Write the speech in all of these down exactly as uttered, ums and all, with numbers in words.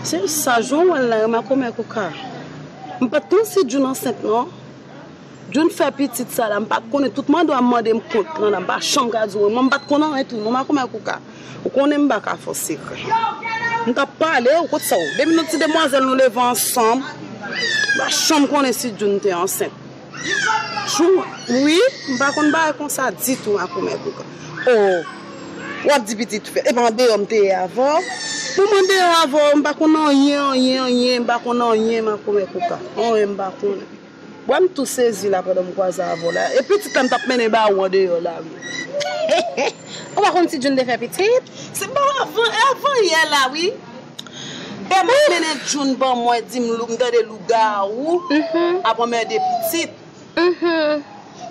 Se sa, jan w wè l la, makomè Kouka. M pa t konn si June ansent, non. June fè pitit sa la, m pa t konnen. Tout mande w ap mande m kont lan la, m pa janm ka di w, mwen, m pa t konn anyen tou, non, makomè Kouka. Ou konnen m pa ka fè w sekrè. M t ap pale, ou kote sa w? Depi nou ti demwazèl nou leve ansanm, m pa janm konnen si June te ansent. Jou, wi, m pa konn bagay konsa ditou, makomè Kouka. Oh, w ap di pitit fè, epa andeyò m te ye avè w. Pou mwen andeyò avè w, m pa konn anyen, anyen, anyen, m pa konn anyen, makomè Kouka. Anyen, m pa konnen. Bwè m tou sezi la pandan m kwaze avè w la. E pitit la m t ap mennen ba ou andeyò la, wi. Ou pa konn si June te fè pitit? Se pa avan, avan yè la, wi. E mwen mennen June ban mwen, di m lou, m tande lougawou ap anmède pitit.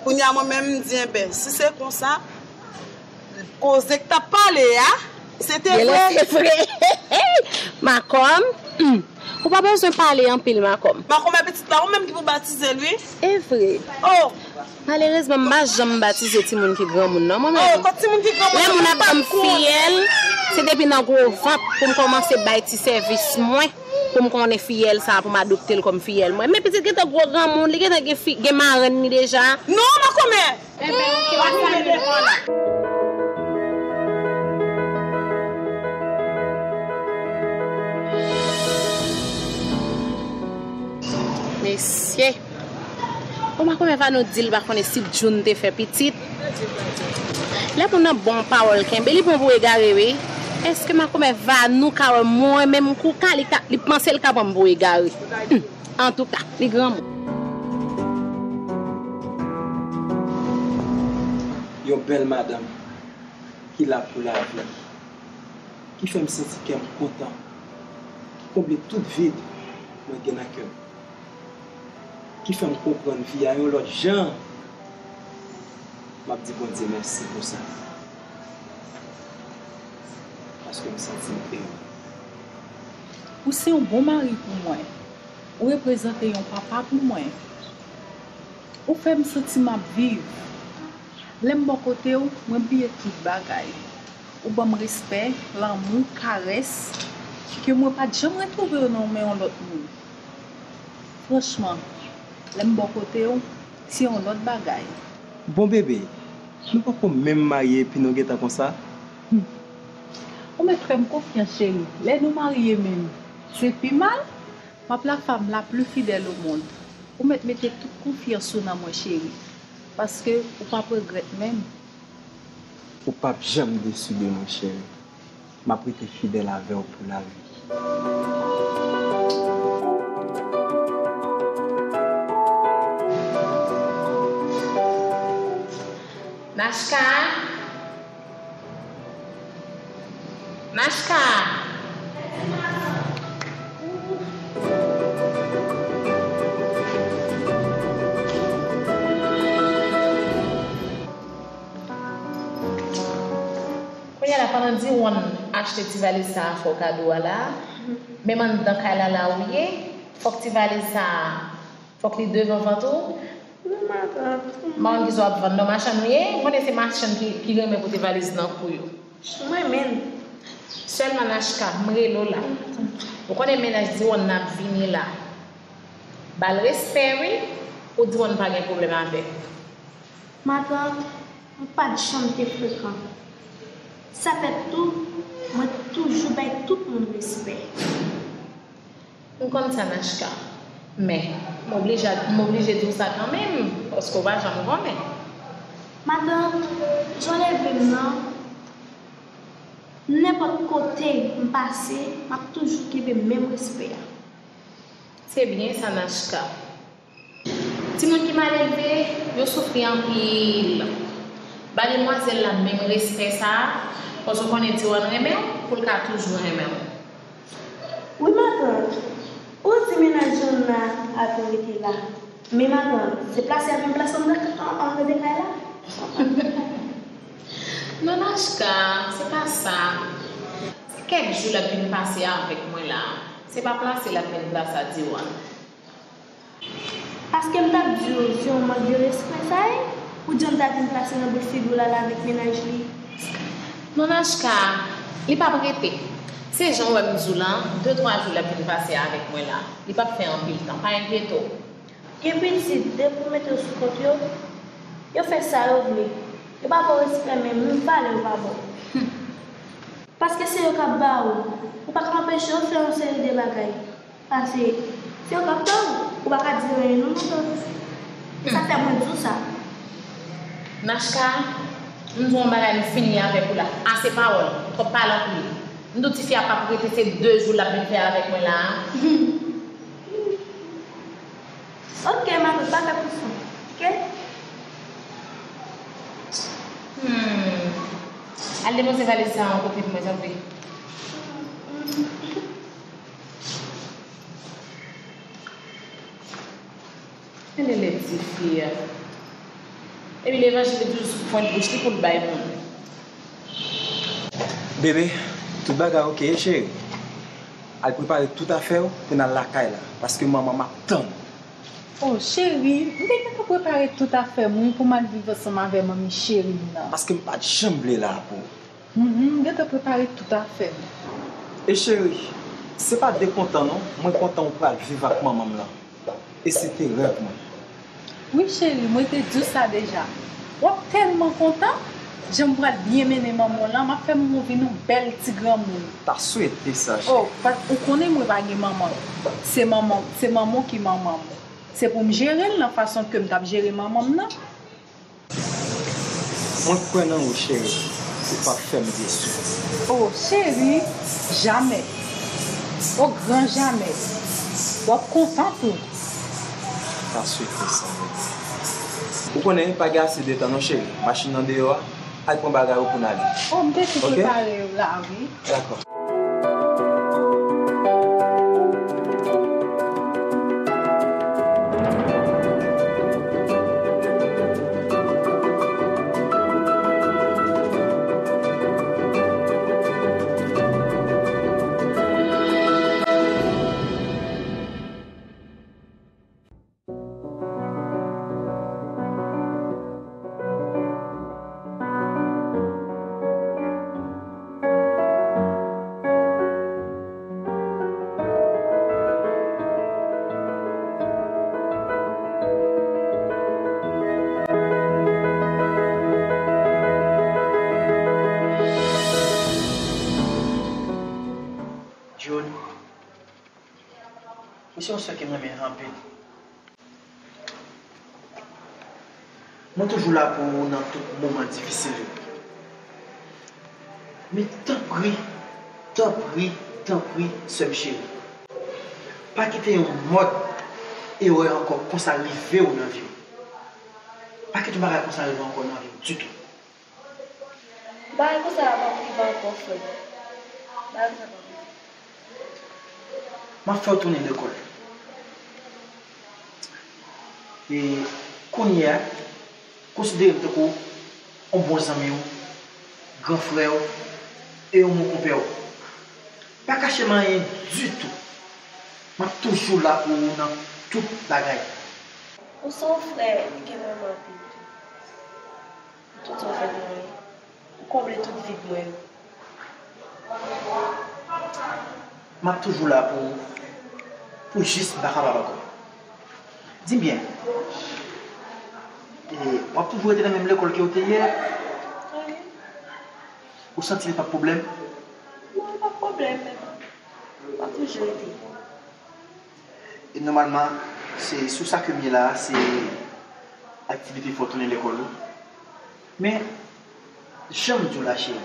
Kounye a mwen menm m di, enben, si se konsa, koze k t ap pale a, se te vre. Genlè se vre. Makomè, hmm. Ou pa bezwen pale anpil, makomè. Makomè pitit la, ou menm ki pou batize l, wi. E vre. Oh! Malerezman, m pa janm batize timoun ki granmoun, non, mwen menm. Oh, kot timoun ki granmoun? Lè moun ap ban m fiyèl, se depi nan gwo vant pou m kòmanse bay ti sèvis mwen, pou m konnen fiyèl sa, pou m adopte l kòm fiyèl mwen. Men pitit gentan gwo granmoun, li gentan gen fi, gen marenn li deja. Non, makomè! Enben, oke, pa sa devan la. Mesye. Bon, makomè Vanou di l pa konnen si June te fè pitit. Lè moun nan bon pawòl kenbe, li pran pou egare, wi. Èske makomè Vanou ka wè mwen menm Kouka, li ka, li panse l ka pran m pou egare? Hmm. Antouka, li granmoun. Yon bèl madanm ki la pou lavi, ki fè m santi kè m kontan, ki konble tout vid mwen gen nan kè m, ki fè m konprann vi a yon lòt jan. M ap di Bondye mèsi pou sa. Paske m santi m ere. Ou se yon bon mari pou mwen. Ou reprezante yon papa pou mwen. Ou fè m santi m ap viv. Lè m bò kote w, mwen bliye tout bagay. Ou ban m respè, lanmou, karès, ke mwen pa t janm retwouve yo nan men yon lòt moun. Franchman, lè m bò kote w, se yon lòt bagay. Bon bebe, nou poko menm marye epi nou gentan konsa? Hmm. Ou mèt fè m konfyans, cheri. Lè nou marye menm, se pi mal. M ap la femme la plus fidèle au monde. Ou mèt mete tout konfyans ou nan mwen, cheri. Paske ou p ap regrèt menm. Ou p ap janm desi de mwen, cheri. M ap rete fidèl avè w pou lavi. Nachka! Nachka! Kounye a la, pandan Diwan achte ti valiz sa a fè w kado a la, menm anndan kay la, la ou ye, fòk ti valiz sa a, fòk li devan vant ou. Non, matant. M pa konn kisa w ap vann, non, machann ou ye? M konnen se machann ki, ki renmen pote valiz nan kou yo. M renmen l. Sèlman, Nachka, m rele w la. Ou konnen mennaj Diwan nan ap vini la. Ba l respè, wi, pou Diwan pa gen pwoblèm avè l. Matant, m pa t janm te frekan. Sa fèt tou, mwen toujou bay tout moun respè. M konn sa, Nachka. Men, m oblije, m oblije di w sa kanmenm, paske w pa janm konnen. Matant, jan w leve m nan, nenpòt kote m pase, m ap toujou kenbe menm respè a. Se byen sa, Nachka. Timoun ki mal elve, yo soufri anpil. Ba demwazèl la menm respè sa a, paske w konnen Diwan renmen w, pou l ka toujou renmen w. Wi, matant. Ou di mennaj Jonna ap vin rete la. Men, matant, se plase ap vin plase anndan, anndan kay la? Non, Nachka, se pa sa. Se kèk jou l ap vin pase avèk mwen la. Se pa plase l ap vin plase a Diwan. Paske m t ap di w, se yon mank de respè sa ye, pou John ta vin plase nan bout figi w la, la avèk mennaj li. Non, Nachka, li p ap rete. Se jan w wè m di w la, de twa jou l ap vin pase avèk mwen la. Li p ap fè anpil tan, pa enkyete w. Gen pitit, depi w mete yo sou kont yo, yo fè sa yo vle. Yo pa ba w respè menm, menm valè yo pa ba w. Paske se yo k ap ba ou. Ou pa ka anpeche yo fè yon seri de bagay. Pase, se yo k ap ba ou. Ou pa ka di yo anyen non, non, non. E sa fè mwen di w sa. Nachka, m di w yon bagay, m fini avèk ou la. Ase pawòl, twòp pale anpil. M di w tifi a p ap rete, se de jou l ap vin fè avèk mwen la a. Ok, ma belle, pa fè pou sa. Ok? Hmm. Al depoze valiz sa a yon kote pou mwen, tanpri. Tande lèd tifi a. Epi levanjil li toujou sou pwent bouch li pou l bay moun. Bebe, tout bagay ok, cheri. Al prepare tout afè w pou n al lakay la, paske manman m ap tann. Oh, cheri, m te gentan prepare tout afè m, wi, pou m al viv ansanm avè manmi cheri m nan. Paske m pa t janm vle la pou ou. Mhm, m gentan prepare tout afè m. E cheri, se pa de kontan non, mwen kontan ou pral viv ak manman m lan. E se te rèv mwen. Wi, cheri, mwen te di w sa deja. W ap tèlman kontan, jan m pral byen mennen manman w lan, m ap fè manman w vin yon bèl ti granmoun. Ta swete sa, cheri. Oh, pa, ou konnen mwen pa gen manman. Se manman, se manman w ki manman m. Se pou m jere l nan fason ke m t ap jere manman m nan. Mwen kwè nan ou, cheri. Ou p ap fè m desi. Oh, cheri, jamè. O gran jamè. W ap kontan tou. Ta swete sa. Ou konnen, pa gen ase de tan non, cheri. Machin nan deyò a. Al pran bagay ou pou n ale. Oh, m te tou prepare yo la, wi. Dakò. June. Ou se yon sè ke m renmen anpil. Mwen toujou la pou ou nan tout moman difisil yo. Men tanpri, tanpri, tanpri, sè m cheri. Pa kite yon mòd erè ankò konsa rive w nan vi w. Pa kite yon bagay konsa rive ankò nan vi w ditou. Bagay konsa a p ap rive ankò, frè m. Bagay konsa p ap rive. M ap fè w tounen lekòl. E kounye a, konsidere m tankou yon bon zanmi w, gran frè w, e yon bon konpè w. Pa kache m anyen ditou. M ap toujou la pou ou nan tout bagay. Ou se yon frè ki renmen m anpil tou. Tout sa w fè pou mwen, ou konble tout vid mwen yo. M ap toujou la pou ou, pou jis m pa kapab ankò. Di m byen, e, w ap toujou rete nan menm lekòl ke w te ye a? Wi. Ou santi li p ap pwoblèm? Non, li p ap pwoblèm, men bon, m ap toujou rete. E nòmalman, se sou sa ke m ye la a, se aktivite fè w tounen lekòl ou. Men, jan m di w la, cheri,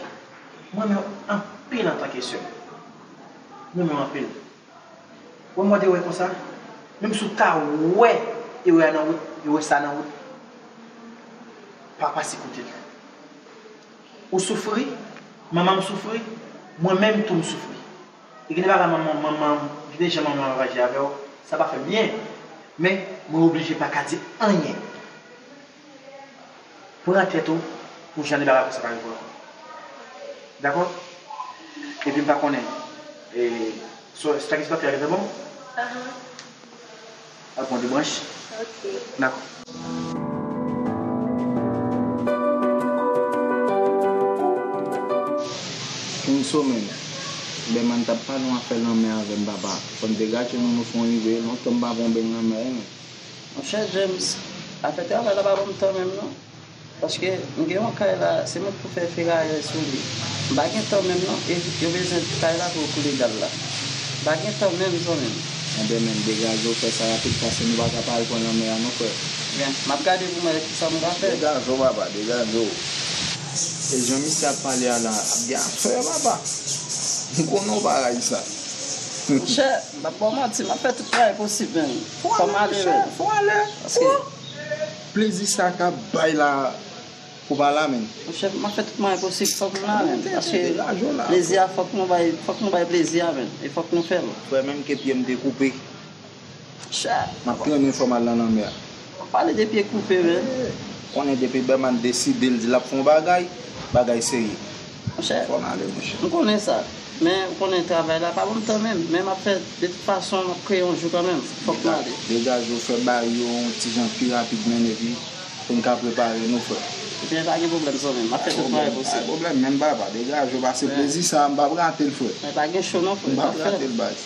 mwen renmen w anpil antanke sè m. Mwen renmen w anpil. Ou wè mòd erè konsa? Menm si w ta wè erè a nan wout, erè sa nan wout, pa pase kote l. Ou soufri, manman m soufri, mwen menm tou m soufri. E gen de bagay manman, manman, gen de jan manman m ap aji avè w, sa pa fè m byen. Men, mwen oblije pa ka di anyen. Pran tèt ou pou jan de bagay konsa pa rive w ankò. Dakò? Epi m pa konnen, e, so, satisfaktè a gentan bon? Ahan. Al pran de branch. Ok. Dakò. Yon somèy. Bèman t ap pale yon afè lanmè avè m, papa. Fò n degaje nou, nou fè yon rive. Lontan m pa pran beny lanmè, wi, men. Monchè James, afè travay la pa ban m tan menm, non. Paske m gen yon kay la, se mwen k pou fè ferayè sou li. M pa gen tan menm non, e yo bezwen kay la pou yo koule dal la. M pa gen tan menm, zanmi m. Enben, men, degaje w fè sa rapid, paske nou pa ka pa al pran lanmè a non, frè. Byen, m ap gade pou m wè kisa m ka fè. Degaje w, papa, degaje w. E jan misye ap pale a la, ap gen afè, papa. M konnen w pa rayi sa. Monchè, m p ap ba w manti, m ap fè tout bagay posib, men. Fò w ale, monchè, fò w ale. Paske plezi sa k ap bay la, ou pa la, men. Monchè, m ap fè tout mwayen posib, fòk m la, men. Paske plezi a, fòk nou bay, fòk nou bay plezi a, men. E fòk nou fè l. Frè, menm ke pye m te koupe, m ap trennen fò m al nan lanmè a. W ap pale de pye koupe, men. Konnen depi Bèman deside l di l ap fè yon bagay, bagay serye. Monchè, fò n ale, monchè. M konnen sa. Men, ou konnen travay la pa ban m tan menm. Men m ap fè, de tout fason, m ap kreye yon jou kanmenm. Fòk m ale. Degaje w, frè, ba yo yon ti jan pi rapid, men, epi pou n ka prepare nou, frè. Ebyen, pa gen pwoblèm, zanmi m. M ap fè tout bagay posib. Pa gen pwoblèm, menm papa. Degaje w, pase plezi sa, m p ap rate l, frè. Men pa gen cho non, frè. M p ap rate l, baz.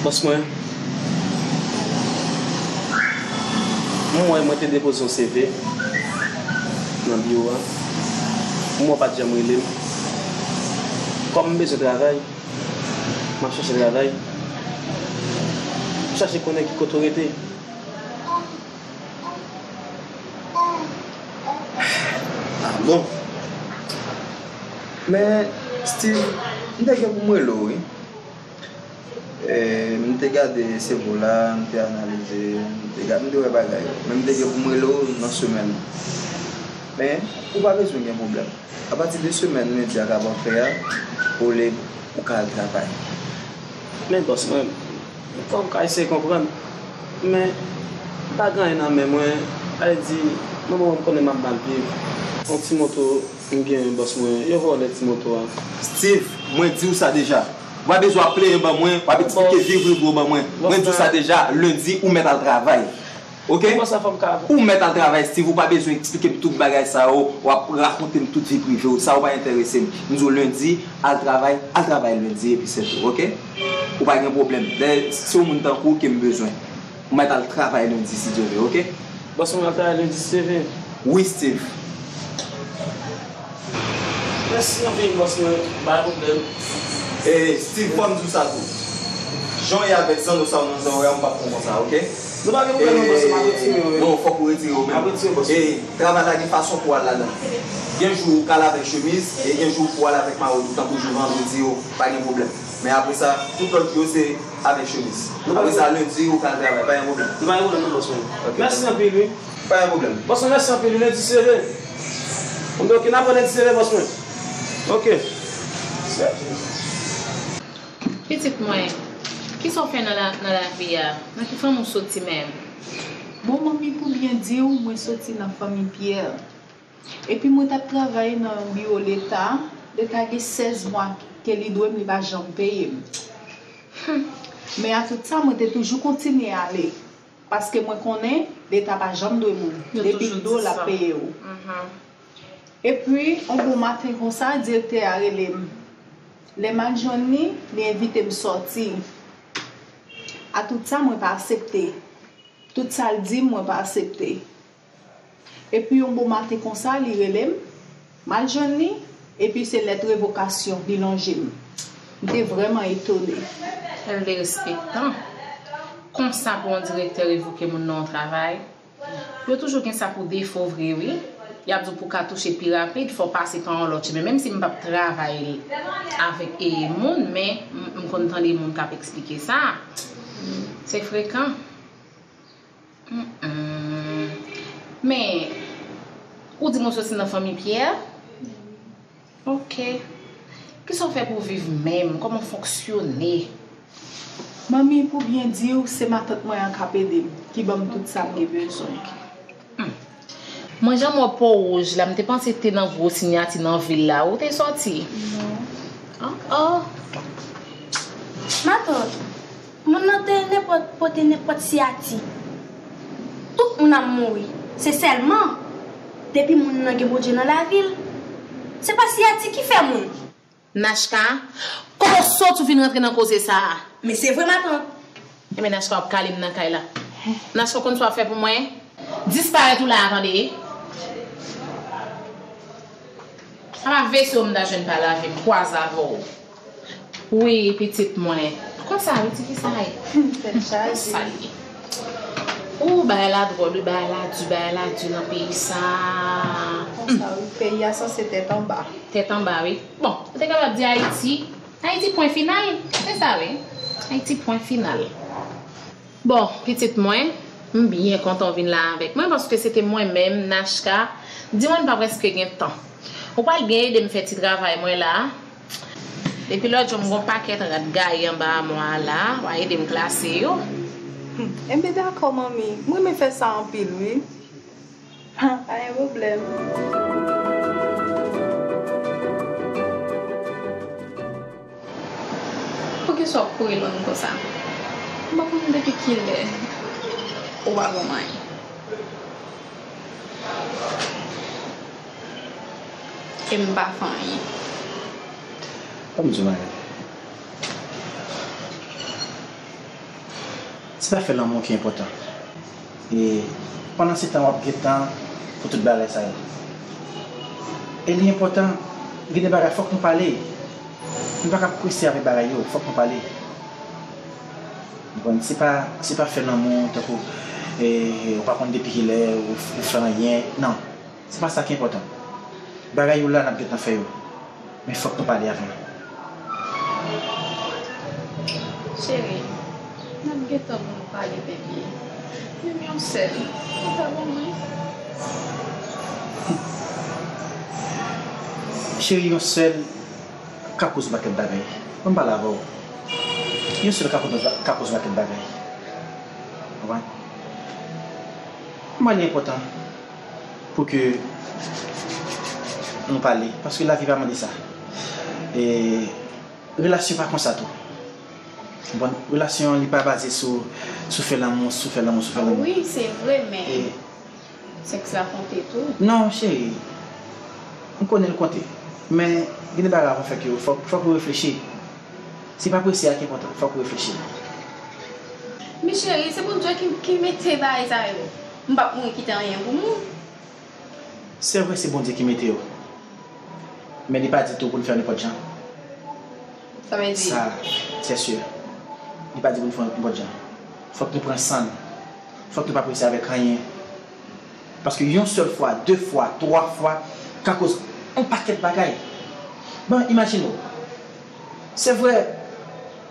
Bòs mwen, m wè mwen te depoze yon C V nan biwo a. M wè w pa t janm rele m. Kòm m bezwen travay, m ap chache travay. M chache konnen ki kote w rete. Ah, bon. Men, Steve, m te gen pou m rele w, wi. E, m te gade C V w la, m te analize, m te gade, m te wè bagay yo. Men m te gen pou m rele w nan semèn nan. Men, ou pa bezwen gen pwoblèm. Apati de semèn lendi ak avè frè a, ou lib, ou ka al travay. Men bòs mwen, kòm w ka eseye konprann, men m pa gen anyen nan men mwen, sa vle di, manman mwen konnen m ap mal viv. Yon ti moto m gen, bòs mwen, yo vòlè ti moto a. Steve, mwen di w sa deja. Ou pa bezwen ap plenyen ban mwen, w ap eksplike viv, viv ou ban mwen. Mwen di w sa deja, lendi, ou mèt al travay. Oke? Kòman sa fè m ka... Ou mèt al travay, Steve, ou pa bezwen eksplike m tout bagay sa yo, w ap rakonte m tout vi prive w, sa yo pa enterese m. M di w lendi, al travay, al travay lendi, epi se tou, oke? Ou pa gen pwoblèm. Lè, se yon moun tankou w ke m bezwen. Ou mèt al travay lendi, si Dye vle, oke? Bòs mwen al travay lendi, si Dye vle. Wi, Steve. Mèsi anpil, bòs mwen. Pa gen pwoblèm. E, Steve, fò m di w sa tou. Jan w ye avèk zanno sa yo nan zòrèy a, m p ap pran konsa, oke? Nou pa gen pwoblèm non, bòs mwen, m ap retire yo, wi. Non, fòk ou retire yo menm. M ap retire, bòs mwen. E, travay la gen fason pou w al ladan l. Gen jou ou ka al avèk chemiz, e gen jou pou w al avèk mayo tou, tankou jou vandredi yo, pa gen pwoblèm. Men apre sa, tout lòt jou yo se avèk chemiz. Apre sa, lendi, ou ka al travay, pa gen pwoblèm. Nou pa gen pwoblèm non, bòs mwen. Ok. Mèsi anpil, wi. Pa gen pwoblèm. Bòs mwen, mèsi anpil, wi, lendi se leve. Bon, ok, n ap wè lendi se leve, bòs mwen. Ok. Pitit mwen, kisa w fè nan la, nan lavi a? Nan ki fanmi w soti menm? Bon, manmi, pou byen di w, mwen soti nan fanmi Pyè. Epi mwen t ap travay nan yon biwo leta. Leta gen sèz mwa ke li dwe m, li pa janm peye m. Men a tout sa, mwen te toujou kontinye ale. Paske mwen konnen Leta pa janm dwe moun. Depi l dwe w, l ap peye w. Epi, yon bon maten konsa, direktè a rele m. Lè m al jwenn li, li envite m sòti. A tout sa, mwen pa aksepte. Tout sa l di m, mwen pa aksepte. Epi yon bon maten konsa, li rele m, m al jwenn li, epi se lèt revokasyon li lonje m. M te vrèman etone. Kèl derespektan! Konsa pou yon direktè revoke moun nan yon travay? Yo toujou gen sa pou defo vre wi. Y ap di w pou w ka touche pi rapid, fò w pase pa yon lòt chemen. Menm si m p ap travay avèk e, moun, men m, m konn tande moun k ap eksplike sa. Se frekan. Mm, mm. Men, ou di m ou soti nan fanmi Pyè? Ok. Kisa w fè pou w viv menm? Kòman w fonksyone? Manmi, pou byen di w, se matant mwen an k ap ede m, ki ban m tout sa m gen bezwen. Hmm. Mwen, jan m wè po wouj la, m te panse te nan gwo siyati nan vil la. Ou te sòti? Non. Oh, oh. Matant, moun nan te nenpòt, pote nenpòt siyati. Tout moun ap mouri. Se sèlman depi moun nan gen Bondye nan lavi l. Se pa siyati ki fè moun. Nachka, kòman w sot ou vin rantre nan koze sa a? Men se vre, matant. Ebyen, Nachka, w ap kale m nan kay la. Nachka, w konn sa w ap fè pou mwen? Disparèt ou la a, tande. Apa vese w m ta jwenn pa lave m kwaze avè w. Wi, pitit mwen. Konsa, wi, ti fi sa ye. Tèt chaje. Konsa l ye. Ou, bagay la dwòl, wi, bagay la di, bagay la di nan peyi sa. Konsa, wi, peyi a sanse tèt anba. Tèt anba, wi. Bon, ou te kapab di Ayiti. Ayiti, pwen final. Se sa, wi. Ayiti, pwen final. Bon, pitit mwen, m byen kontan w vin la avèk mwen, paske se te mwen menm, Nachka. Di mwen pa prèske gen tan. Ou pral byen ede m fè ti travay mwen la. Depi lòt jou, m gon pakèt rad gaye anba amwa a la. W a ede m klase yo. Hmm, enben, dakò, manmi. M renmen fè sa anpil, wi. Ha, pa gen pwoblèm. Poukisa w ap kouri lwen m konsa? M pa konn depi kilè ou pa ban m anyen. E m pa fè anyen. Ban m di w yon bagay. Se pa fè lanmou ki enpòtan. E pandan se tan w ap gen tan pou tout bagay sa yo. E li enpòtan, gen de bagay fòk nou pale. Nou pa ka prese avèk bagay yo, fòk nou pale. Ou konprann? Se pa, se pa fè lanmou tankou, e, ou pa konn depi kilè ou, ou fè anyen. Non. Se pa sa ki enpòtan. Bagay yo la, n ap gentan fè yo. Men fòk nou pale avan. Cheri, n ap gentan pou nou pale, baby. Menm yon sèl, ou ta ban mwen? Cheri, yon sèl ka koz yon pakèt bagay. Ban m pale avè w. Yon sèl ka koz, ka koz yon pakèt bagay. Konprann? Mwen, li enpòtan pou ke nou pale, paske lavi pa mande sa. E relasyon pa konsa tou. Bon, relasyon li pa baze sou, sou fè lanmou, sou fè lanmou, sou fè lanmou. Wi, se vre, men e sèks la konte tou. Non, cheri. M konnen l konte. Men, gen de bagay avan fè ke fòk, fòk ou reflechi. Se pa prese a ki enpòtan, fòk ou reflechi. Men cheri, se Bondye ki, ki mete bagay sa yo. M p ap mouri kite anyen pou moun. Se vre, se Bondye ki mete yo. Men li pa di tou pou n fè nenpòt jan. Sa vle di? Sa, se si. Li pa di pou n fè nenpòt jan. Fòk nou pran san n. Fòk nou pa prese avèk anyen. Paske yon sèl fwa, de fwa, twa fwa, ka koz yon pakèt bagay. Bon, imajine w. Se vre,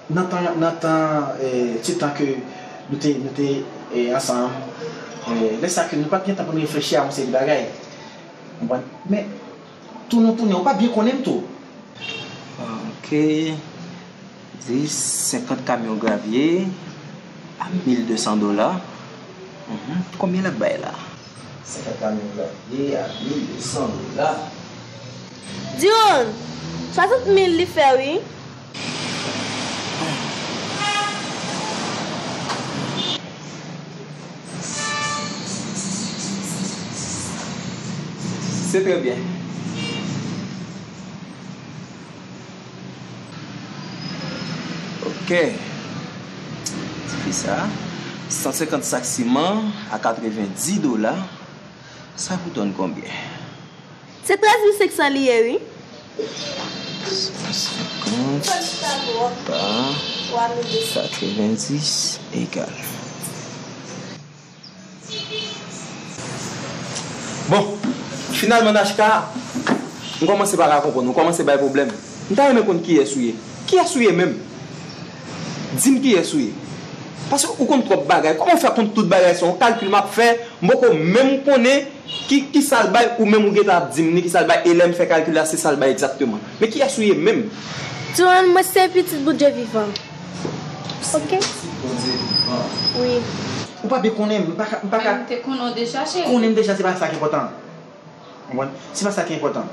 nan tan, nan tan, eh, ti tan ke nou te, nou te, eh, ansanm, eh, lè sa ke nou pa t gen tan pou nou reflechi a yon seri de bagay. Konprann? Men, tou nou tounen, ou pa byen konnen m tou. Ok. Di senkant kamyon gravye a mil de san dola. Mhm. Konbyen l ap bay la? Senkant kamyon gravye a mil de san dola. Diron, swasant mil li fè wi. Se trè byen. Ok. Ti fi sa, san senkant sak siman a katrevenndis dola, sa pou tonn konbyen? Se trèz mil senk san li ye, wi. San senkant pa katrevenndis egal. Bon, finalman, Nachka, m kòmanse pa ka konprann ou, ou kòmanse bay pwoblèm. M ta renmen konn kiyès ou ye. Kiyès ou ye menm? Di m kiyès ou ye. Paske ou konn twòp bagay. Kòman w fè konn tout bagay? Se yon kalkil m ap fè, m poko menm konnen ki, ki sa l bay, ou menm ou gentan ap di m ni ki sa l bay, e lè m fè kalkil la, se sa l bay egzakteman. Men kiyès ou ye menm? Johan, mwen se pitit Bondye vivan. Ok? Wi. Ou pa byen konnen m, m pa ka, m pa ka. Men m te konnen w deja, cheri. Konnen m deja, se pa sa ki enpòtan. Konprann? Se pa sa ki enpòtan.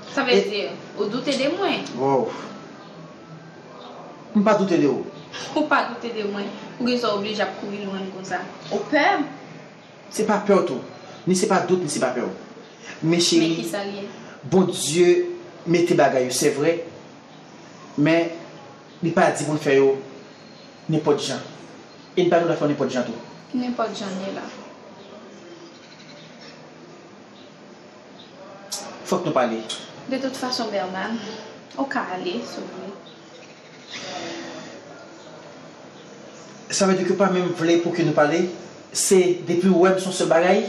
Sa vle di, ou doute de mwen? Wow. M pa doute de ou. Ou pa doute de mwen? Poukisa w oblije ap kouri lwen m konsa? Ou pè? Se pa pè w tou. Ni se pa dout, ni se pa pè w. Men cheri, men kisa l ye? Bondye mete bagay yo, se vre. Men li pa di pou n fè yo nenpòt jan. E n pa dwe fè yo nenpòt jan tou. Ki nenpòt jan n ye la? Fòk nou pale. De tout fason, Berman, ou ka ale, si w vle. Sa vle di ke w pa menm vle pou ke nou pale? Se depi w wè m se yon sèl bagay?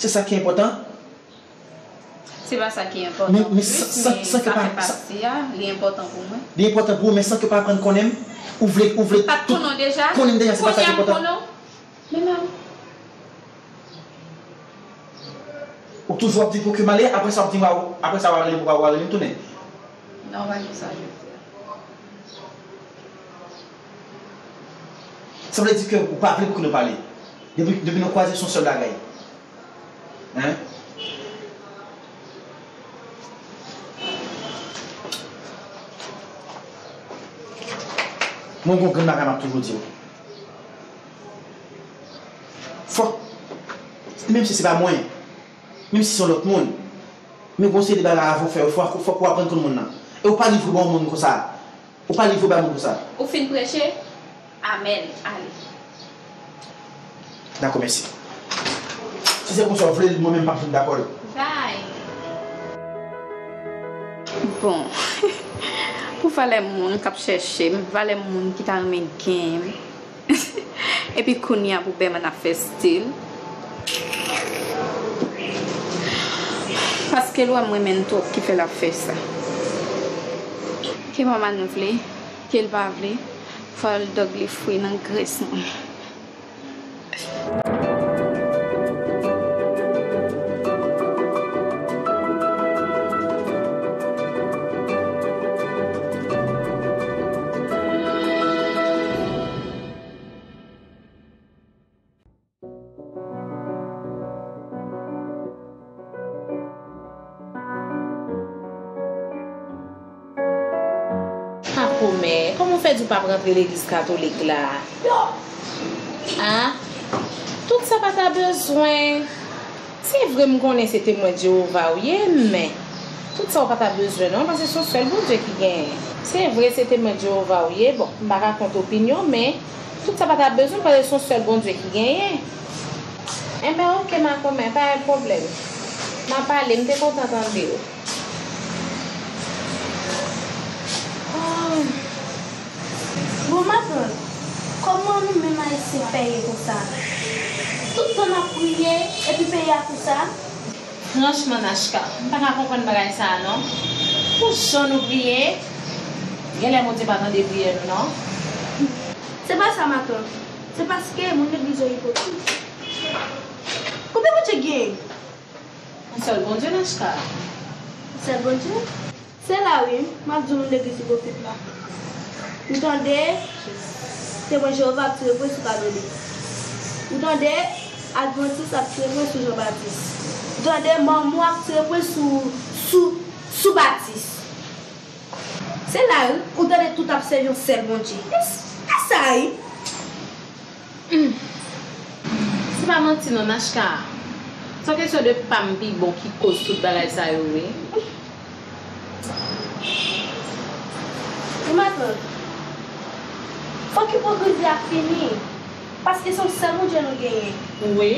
Se sa ki enpòtan? Se pa sa ki enpòtan pou plis, men sa fè pati a, li enpòtan pou mwen. Li enpòtan pou ou, men san ke w pa aprann konnen m, ou vle, ou vle tout konnen m deja? Konnen m deja, se pa sa ki enpòtan. Kounye a m konnen w? Men non. Ou toujou ap di pou ke m ale, apre sa w ap di m, apre sa w a rele m, w a rele m tounen. Non, w pa gen sa jodi a. Sa vle di ke ou pa vle pou ke nou pale. Depi, depi nou kwaze, se yon sèl bagay. Hein? Mwen, gon grenn bagay m ap toujou di w. Fòk, menm si se pa mwen, menm si se yon lòt moun, men gon seri de bagay avan w fè yo, fòk, fòk ou aprann konn moun nan. E ou pa livre ba yon moun konsa. Ou pa livre ba moun konsa. Ou fin preche? Amèn. Ale. Dakò, mèsi. Si se konsa w vle l, mwen menm m p ap janm dakò l. Bye. Bon, pou valè moun k ap chèche m, valè moun ki ta renmen genyen m. Epi kounye a pou Berman ap fè stil. Paske l wè m renmen l twòp ki fè l ap fè sa. Ke manman nou vle, ke l pa vle, fò l dòg li fri nan grès mwen. A kòmè, kòman w fè di w p ap rantre legliz katolik la? A? Tout sa pa ta bezwen. Se vre m konnen se Temwen Jewova w ye, men tout sa w pa ta bezwen non, paske se yon sèl Bondye ki genyen. Se vre se Temwen Jewova w ye, bon, m pa ka kont opinyon, men tout sa pa ta bezwen, paske se yon sèl Bondye ki genyen. Enben, oke, makomè, pa gen pwoblèm. M ap ale, m te kontan tande w. Ah. Bon, matant, kòman nou menm Ayisyen fè ye konsa? Tout tan n ap priye, epi peyi a konsa? Franchman, Nachka, m pa ka konprann bagay sa a, non. Pou jan nou priye, genlè Bondye pa tande priyè nou, non. Se pa sa, matant. Se paske moun legliz yo ipokrit. Konbyen Bondye k genyen? Yon sèl Bondye, Nachka. Yon sèl Bondye? Se la wi, m ap di w moun legliz ipokrit la. M tande Temwen Jewova ap tire pwen sou Katolik. M tande Advantis ap tire pwen sou Jan Batis. M tande Mòmon ap tire pwen sou, sou, sou Batis. Se la wi, ou tande tout ap sèvi yon sèl Bondye. E, e sa wi. Hmm. Se pa manti non, Nachka. Se yon kesyon de pa m pi bon ki koz tout bagay sa yo, wi. Wi, matant. Fòk ipokrizi a fini. Paske se yon sèl Bondye nou genyen. Wi.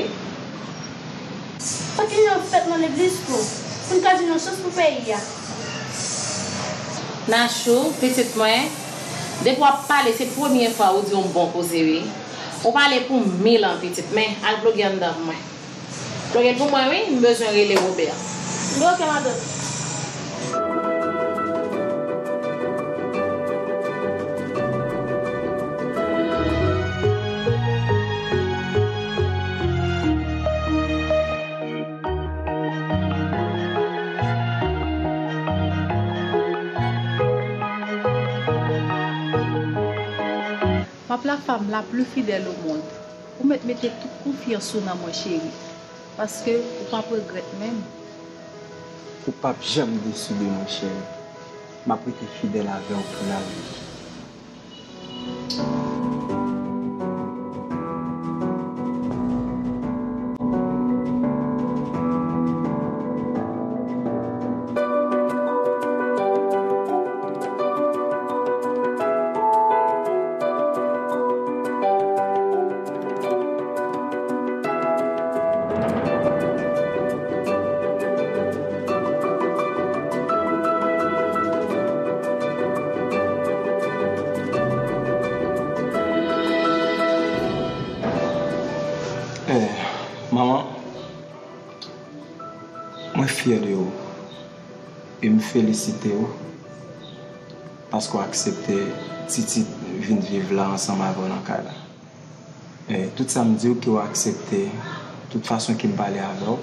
Fòk inyon fèt nan legliz tou. Pou n ka jwenn yon chans pou peyi a. Nachou, pitit mwen, depi w ap pale, se premye fwa ou di yon bon koze, wi. Ou pale pou mil an, pitit, men al ploge anndan pou mwen. Ploge l pou mwen, wi, m bezwen rele Wobè. Li oke, matant. W ap la femme la plus fidèle au monde. Ou mèt mete tout konfyans ou nan mwen, cheri, paske ou p ap regrèt menm. Ou p ap janm desi de mwen, cheri. M ap rete fidèl avè w pou lavi. Eh, manman, mwen fyè de ou e m felisite ou paske w aksepte Titi vin viv la ansanm avè w nan kay la. E tout sa m di w ke w aksepte, tout fason ke m pale avè w,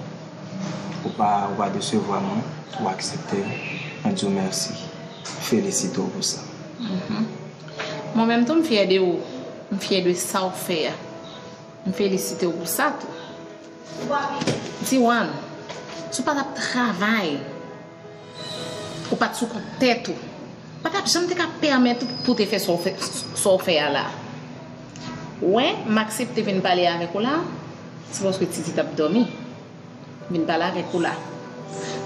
ou pa, ou pa desevwa mwen, ou aksepte, mwen di w mèsi. Felisite w pou sa. Mhm. Mwen menm tou, m fyè de ou. M fyè de sa w fè a. M felisite w pou sa tou. Tiwan, si w pa t ap travay, ou pa t sou kont tèt ou, pa t ap janm te ka pèmèt ou pou w te fè sa w fè, sa w fè a la. Ou wè, m aksepte vin pale avèk ou la, se paske Titi t ap dòmi. M vin pale avèk ou la.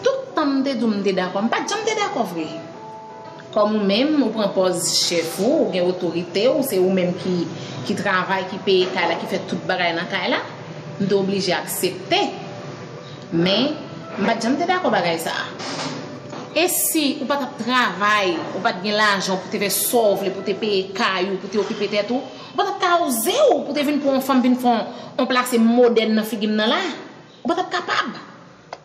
Tout tan m te di w m te dakò, m pa t janm te dakò vre. Kòm ou menm, ou pran pòz chèf ou, ou gen otorite w, se ou menm ki, ki travay, ki peye kay la, ki fè tout bagay nan kay la, m te oblije aksepte. Men, m pa t janm te dakò bagay sa a. E si ou pa t ap travay, ou pa t gen lajan pou te fè sa w vle, pou te peye kay ou, pou te okipe tèt ou, ou pa t ap ka oze w pou te vin pran yon fanm, vin fè yon, yon plase modèn nan figi m nan la. Ou pa t ap kapab.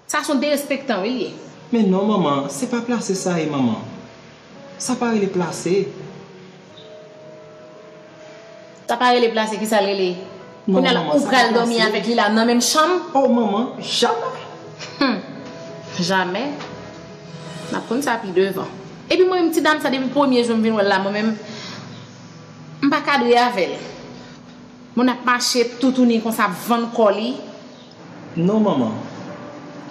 Sa se yon derespektan, wi, l ye. Men non, manman, se pa plase sa ye, manman. Sa pa rele plase. Sa pa rele plase, ki sa l rele? Non, kounye a la, manman, ou pral dòmi avèk li la nan menm chanm? Oh, manman, jamè. Hmm. Jamè. N ap konn sa pi devan. Epi mwen menm, ti dam sa, depi premye jou m vin wè l la, mwen menm, m pa kadre avè l. Moun ap mache toutouni konsa, ap vann kò li. Non, manman.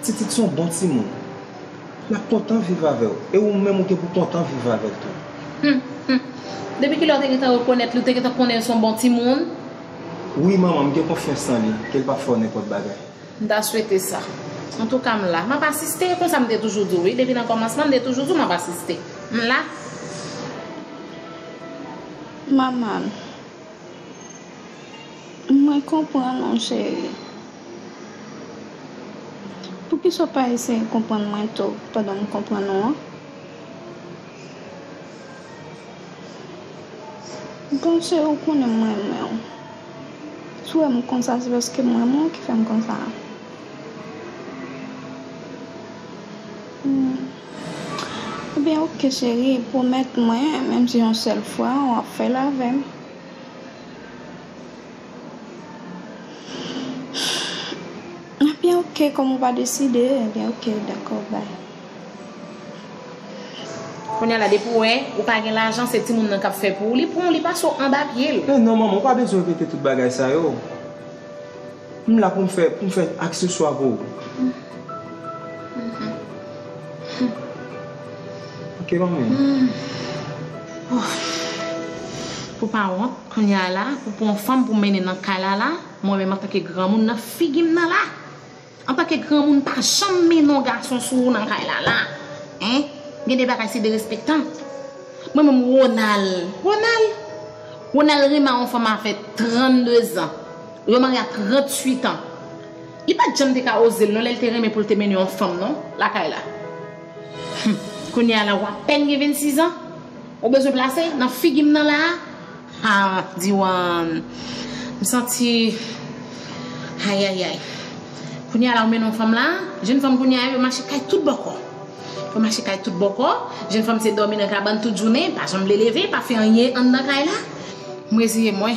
Titit se yon bon timoun. L ap kontan viv avè w. E ou menm, ou gen pou kontan viv avè l tou. Hum, hum. Depi kilè w te gentan rekonèt li, w te gentan konnen l se yon bon timoun? Wi, manman, m gen konfyans nan li, ke l p ap fè w nenpòt bagay. M ta swete sa. Antouka, m la. M ap asiste, e konsa m te toujou di w, wi. Depi nan kòmansman, m te toujou di w m ap asiste. M la. Manman. Mwen konprann ou, cheri. Poukisa w pa eseye konprann mwen tou pandan m konprann ou an? M panse ou konnen m renmen w. Si w wè m konsa, se paske m renmen w ki fè m konsa. Hmm. Ebyen, oke, cheri, pwomèt mwen, menm si yon sèl fwa, w ap fè l avè m. Ebyen, oke, kòm ou pa deside, ebyen, oke, dakò, bay. Kounye a la, depi w wè, ou pa gen lajan, se timoun nan k ap fè pou ou. Li pran w, li pase w anba pye l. Men non, manman, ou pa bezwen repete tout bagay sa yo. M la pou m fè, pou m fè akseswa pou ou. Ok, manmi. Pou pa wont, kounye a la, pou pran yon fanm pou mennen nan kay la la, mwen menm antanke granmoun nan figi m nan la. Antanke granmoun, pa janm mennen yon gason sou ou nan kay la, la. Hein? Gen de bagay se derespektan. Mwen menm, Ronald. Ronald? Ronald renmen yon fanm a fè trannde zan. Yo marye a tranntuit an. Li pa t janm te ka oze l non, lè l te renmen pou l te mennen yon fanm non, lakay la. Hum, kounye a la, w apèn gen vennsis an. Ou bezwen plase nan figi m nan la a? Ha, Diwan. M santi, ayayay. Kounye a la, ou mennen yon fanm la, jenn fanm kounye a yo, yo mache kay tout bòkò. Yo mache kay tout bòkò. Jenn fanm se dòmi nan kabann tout jounen, pa janm vle leve, pa fè anyen anndan kay la. M reziye m, wi.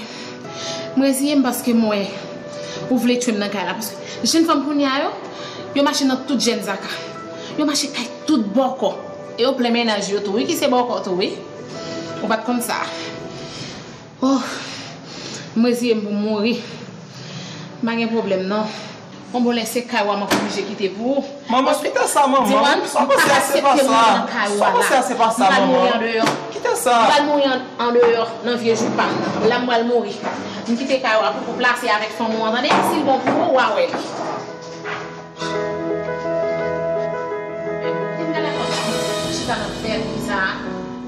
M reziye m paske m wè ou vle tchwe m nan kay la. Paske jenn fanm kounye a yo, yo mache nan tout jèn zaka. Yo mache kay tout bòkò. E yo plen mennaj yo tou, wi, ki se bòkò tou, wi. Ou pa t konn sa. Oh, m reziye m pou m mouri. M pa gen pwoblèm, non. Bon, bon, lè se kay ou a m ap oblije kite pou ou. Manman, kite sa, manman. Diwan, m pa ka aksepte mouri nan kay ou a la. M pral mouri andeyò. Kite sa. M pral mouri an, andeyò nan vye jou pa m. La m pral mouri. M kite kay ou a pou ou plase avèk fanmi w an, tande? Si l bon pou ou, w a wè li. Vin gade kòman m chita nan bèl kou sa a.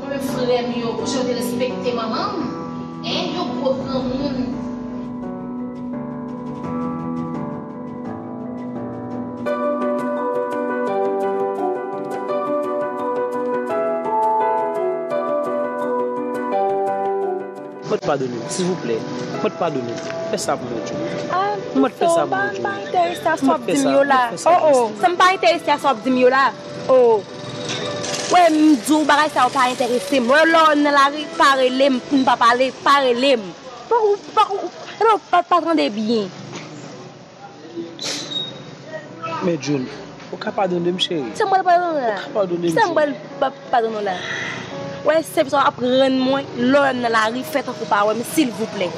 Mwen menm frè m yo, pou jan yo te respekte manman m. Hein, yon gwo granmoun. Mèt padone m, silvouplè. Mèt padone m. Fè sa pou mwen, Jun. Ah, Mèt fè sa pou mwen, Jun. Mèt fè sa, mèt fè sa. Oh, oh. Sa m pa enterese a sa w ap di m yo la. Oh. Wè, m di w bagay sa yo pa enterese m. Wè, lè w nan lari, pa rele m, pou m pa pale, pa rele m. Pa, ou, pa, ou, ou, pa, pa tande byen. Men Jun, ou ka padone m, cheri. Sa m pral padone w la? Ou ka padone m, Jun. Sa m pral pa, padone w la? Wè, sèvis w ap rann mwen, lè w wè m nan lari, fè tankou pa wè m, silvouplè.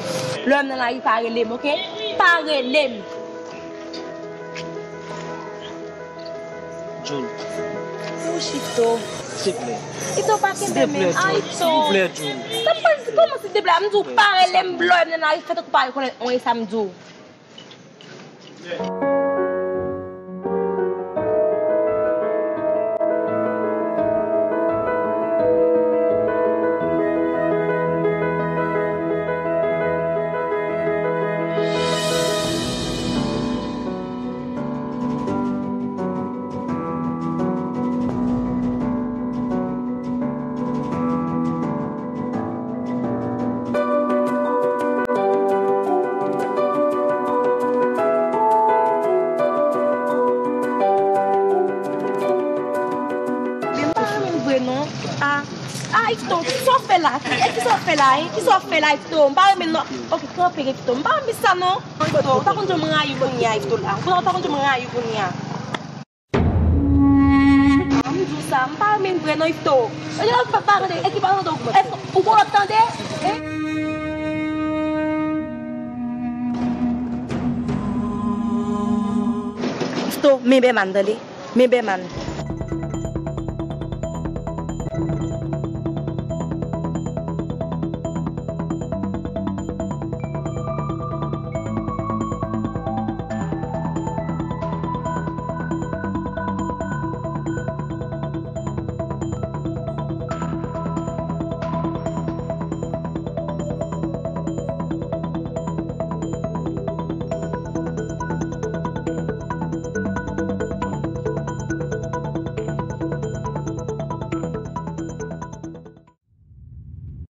Lè w wè m nan lari, pa rele m, oke? Pa rele m. Jun. Wouch, Ifto. Silvouplè. Ifto, pa kenbe men. Silvouplè, Jun. Ah, Ifto. Silvouplè, Jun. Sa m pral di, kòman silvouplè? M di w pa rele m, lè w wè m nan lari, fè tankou pa wè, konnen anyen sa m di w. Men m pa renmen l vre non. Ah, ah, Ifto, kisa w fè la? Ki, kisa w fè la, hein? Kisa w fè la, Ifto? M pa renmen non. Ok, kanpe, Ifto. M pa renmen sa non. Ifto, ou ta konn jan m rayi w kounye a, Ifto la. Ou ta konn jan m rayi w kounye a. Ah, m di w sa, m pa renmen l vre non, Ifto. E pa, pa tande, e ki pa tande w. Èske ou gon lòt tande? Eh? Ifto, men Bèman, tande. Men Bèman.